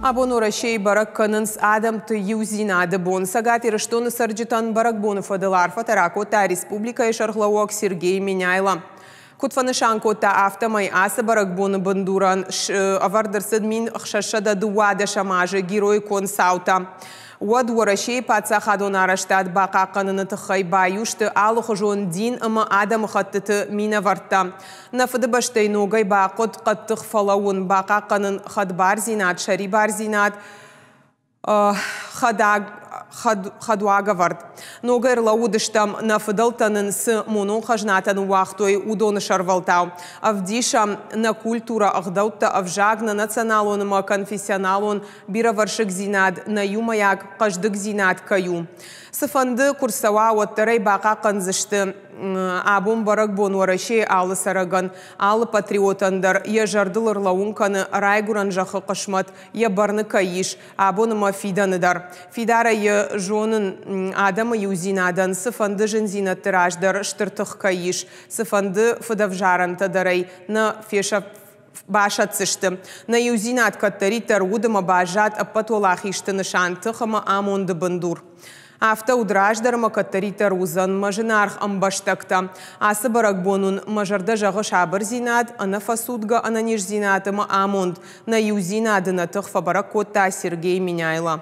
Абон Уӕрӕсейы бӕрӕг кӕнынц адӕмты иудзинады бон. Цӕгат Ирыстоны цӕрджытӕн бӕрӕгбоны фӕдыл арфӕтӕ ракодта республикӕйы сӕргълӕууӕг Сергей Меняйло. Куыд фӕнысан кодта, афтӕмӕй ацы бӕрӕгбоны бындурӕн ӕвӕрд ӕрцыд 1612 азы героикон цаутӕ. Уӕд Уӕрӕсейы паддзахадон арӕзтад бахъахъхъӕныны тыххӕй баиу сты алыхуызон дин ӕмӕ адӕмыхӕттыты минӕвӕрттӕ. Нӕ Фыдыбӕстӕйы ногӕй бахъуыд хъӕддых фӕлӕууын, бахъахъхъӕнын хӕдбардзинад, сӕрибардзинад, хӕдуагӕвӕрд. Ногӕй ӕрлӕууыдыстӕм, нӕ фыдӕлтӕ нын цы монон хӕзнатӕ ныууагътой, уыдоны сӕрвӕлтау. Ӕвдисӕм нӕ культурӕ, ӕгъдӕуттӕ, ӕвзаг, нӕ националон ӕмӕ конфессионалон бирӕвӕрсыгдзинад, нӕ иумӕйаг хъӕздыгдзинад кӕй у. Цыфӕнды куы рцӕуа, уӕддӕр ӕй бахъахъхъӕндзысты. Абон бӕрӕгбон Уӕрӕсейы алы цӕрӕгӕн, алы патриотӕн дӕр йӕ зӕрдыл ӕрлӕууын кӕны райгуырӕн зӕххы хъысмӕт йӕ бӕрны кӕй ис, абон ӕмӕ фидӕны дӕр. Фидарӕй йӕ зонын, адӕмы иудзинадӕн цыфӕнды зындзинӕдты раз дӕр стыр тых кӕй ис, цыфӕнды фыдӕвзарӕнтӕ дӕр ӕй нӕ басӕтдзысты. Нӕ иудзинад кӕддӕриддӕр уыд ӕмӕ баззад ӕппӕт уӕлахизты нысан, тых ӕмӕ амонды бындур. Афтӕ уыд раздӕр ӕмӕ кӕддӕриддӕр уыдзӕн, мӕ зынаргъ ӕмбӕстӕгтӕ. Ацы бӕрӕгбон уын мӕ зӕрдӕ зӕгъы сабырдзинад, ӕнӕфӕцудгӕ ӕнӕниздзинад ӕмӕ амонд. Нӕ иудзинады нӕ тых, фӕбӕрӕг кодта Сергей Меняйло.